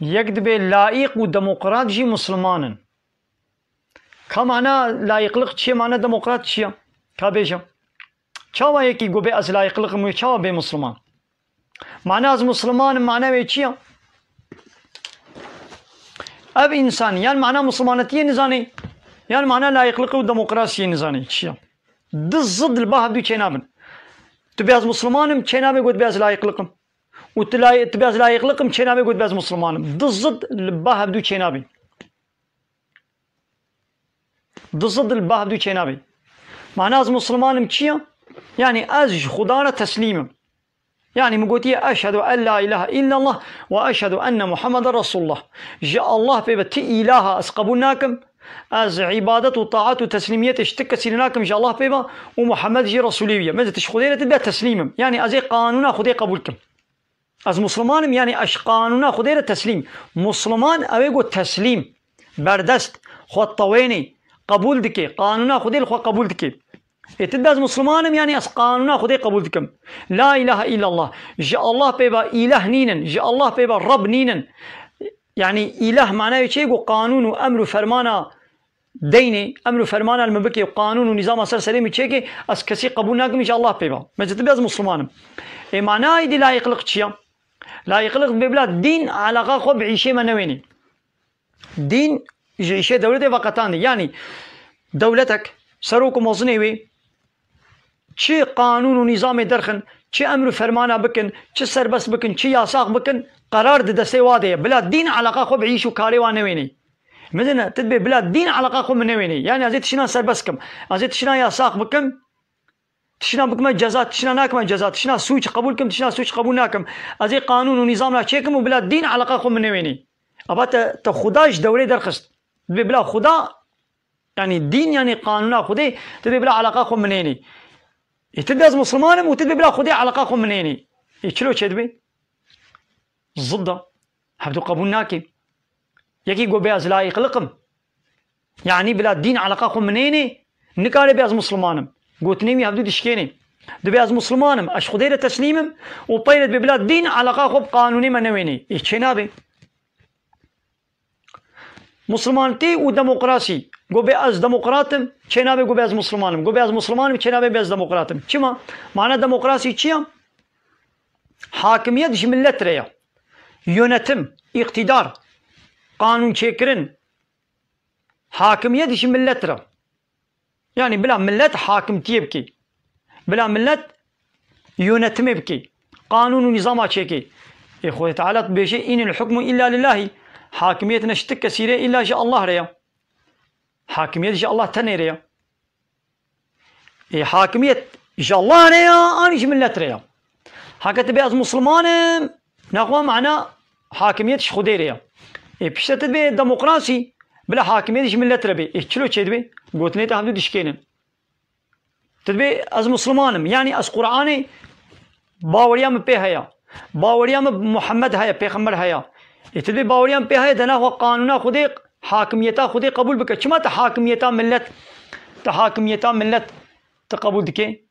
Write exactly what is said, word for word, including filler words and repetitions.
Yek dibê laîq û demokrat jî musliman in. Ka mana laîqliq çi ye, mana demokrat çi ye? Ka bêje. Çawa yekî got bê ez laîqliq im wê çawa bê musliman? Mana ez musliman im, mana wê çi ye? Ev însan yan mana muslimanetiyê nizanê, yan mana laîqliqê û demokrasiyê nizanê çi ye? Du zid li ba hevdû çênabin. Tu bê ez musliman im, çênabê got bê ez laîqliq im. Û tu lay-, tu bê ez layiqliq im, çênabê got bê ez musliman im. Du zid li ba hevdû çênabê. Du zid li ba hevdû çênabê. Mana ez musliman im çi ye? Yani ez ji Xuda re teslîm im. Yani min gotiye, "Eşhedû en la ilahe illallah ve eşhedû enne Muhammeden Resulullah." Ji Allah pê ve ti ilaha ez qebûl nakim. Ez îbadet û taat û teslîmiyetê ji ti kesî re nakim ji Allah pê ve û Muhammed jî Resulê wî ye. Min ji Xwedê re ti bê teslîm im. Yani ez ê qanûna Xwedê qebûl kim. Ez musliman im, yani ez qanûna Xwedê re teslîm. Musliman ew ê got teslîm, berdest, xwe tewênê, qebûl dike, qanûna Xwedê li xwe qebûl dike. Ê ti dibê ez musliman im, yani ez qanûna Xwedê qebûl dikim. La ilahe illallah. Ji Allah pê ve îlah nînin, ji Allah pê ve Reb nînin. Yani îlah manayê çi ye? Got qanûn û emr û fermana deynê, emr û fermana li min bike, qanûn û nîzama ser serê min çêke, ez kesî qebûl nakim ji Allah pê ve. Mecid be ez musliman im. Ê manayê dî layiqliq çi ye? Layiqliq dibê bila dîn eleqa xwe bi îşê me newênê. Dîn ji îşê dewletê veqetandî. Yani dewletek, serok û mezinê wê çi qanûn û nîzamê derxin, çi emr û fermana bikin, çi serbest bikin, çi yasax bikin, qerar di destê wa de ye. Bila dîn eleqa xwe bi îş û karê wa newênê. Mizin e, ti dibê bila dîn eleqa xwe min newênê. Yani ez ê tişinan serbest kim. Ez ê tişinan yasax bikim. Tişinan bikime ceza, tişinan nakime ceza. Tişinan sûc qebûl kim, tişinan sûc qebûl nakim. Ez ê qanûn û nîzamna çêkim û bila dîn eleqa xwe min newênê. Ava te, te Xuda ji dewrê derxist. Dibê bila Xuda, yani dîn, yani qanûna Xwedê, ti dibê bila eleqa xwe min neyênê. Ê ti dibê ez musliman im û ti dibê bila Xwedê eleqa xwe min neyênê. Ê çilo çêdibê? Zidda. Hevdu qebûl nake. Yekî got bê ez layiqliq im. Yani bila dîn eleqa xwe min neyênê, nikare bê ez musliman im. Gotinê wî hevdu dişkênê. Dibê ez musliman im, ez Xwedê re teslîm im û peyre dibê bila dîn eleqa xwe bi qanûnê me newênê. Ê çênabê. Muslimanitî û demokrasî. Got bê ez demokrat im, çênabê got bê ez musliman im. Got bê ez musliman im, çênabê bê ez demokrat im. Çima? Mana demokrasî çi ye? Hakimiyet ji millet re ye. Yönetim, îqtîdar, qanûnçêkirin, hakimiyet ji millet re. Yani bila millet hakimtiyê bike. Bila millet yönetimê bike. Qanûn û nîzama çêke. Ê Xwedê Teala dibêje, "Înil hukmu illa lillahi." Hakimiyet ne ji ti kesî re, îlla ji Allah re ya. Hakimiyet ji Allah tenê re ya. Ê hakimiyet ji Allah re ya, anî ji millet re ya. Heke tu bê ez musliman im, nexwe mana hakimiyet ji Xwedê re ya. Ê pişte tu dibê demokrasî, bila hakimiyet ji millet re bê. Ê çilo çêdibê? Gotinê te hevdu dişkênin. Tu dibê ez musliman im, yanî ez Qur'anê baweriya min pê heye. Baweriya min bi Muhammed heye, pêxember heye. Ê tu dibê baweriya min pê heye, dena xwe qanûna Xwedê, hakimiyeta Xwedê qebûl bike. Çima tu hakimiyeta millet, tu hakimiyeta millet tu qebûl dikê?